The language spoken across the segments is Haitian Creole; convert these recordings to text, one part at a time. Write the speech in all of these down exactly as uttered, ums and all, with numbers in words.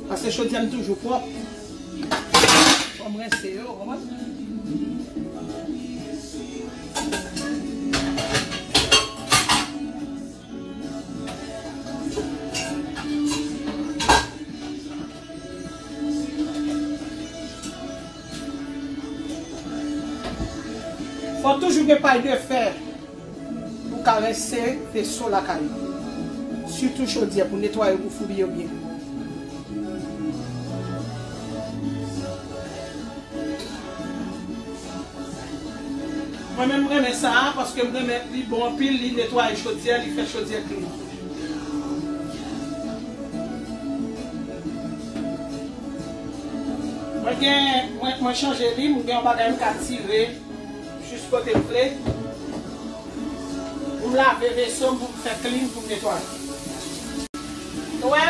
Paske chodyè m toujou pwòp. Fò m rense yo, konprann? Fò toujou gen pay de fè pou w ka rense veso lakay ou. Sitou chodyè pou netwaye, pou foubi yo byen. Mwen menm, m renmen sa a, paske m renmen li bon anpil, li netwaye chodyè, li fè chodyè klin. Mwen gen, mwen, mwen chanje li, m gen yon bagay m ka tire jis kote m vle. Pou m lave veso m, pou m fè klin, pou m netwaye. Ou wè?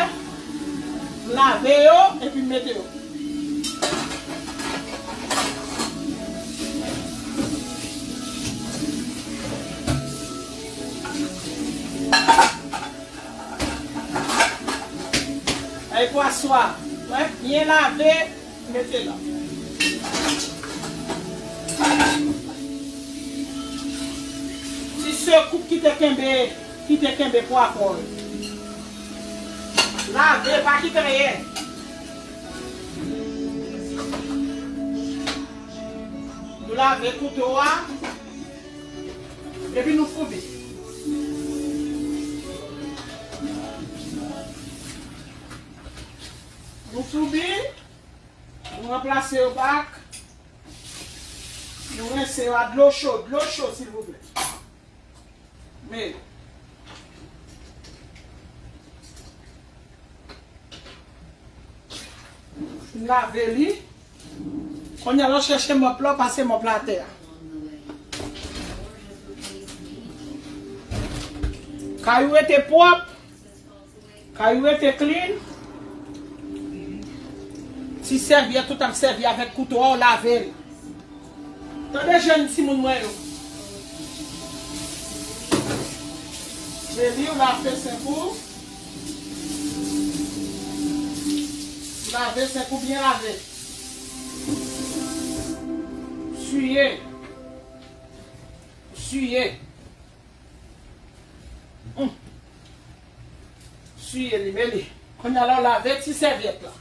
M lave yo, epi m mete yo. Ay, pwaswa. Wè, byen lave, mete la. Ti sekou ki te kenbe, ki te kenbe pwa kò l. Lave, pa kite anyen. Nou lave kouto a. Epi nou foubi. Nou foubi. Nou ranplase yo pa ak. Nou rense yo a dlo cho, dlo cho, silvouplè. Men. Fin lave li. Kounye a, lè w chèche mòp la, w pase mòp la atè a. Kay ou rete pwòp. Kay ou rete klin. Ti sèvyèt ou t ap sèvi avèk kouto a, w lave l. Tande jèn timoun mwen yo. Baby, w lave senk ou. W lave senk ou byen lave. Siye. Siye. Hum. Siye li, men li. Kounye a la, w lave ti sèvyèt la.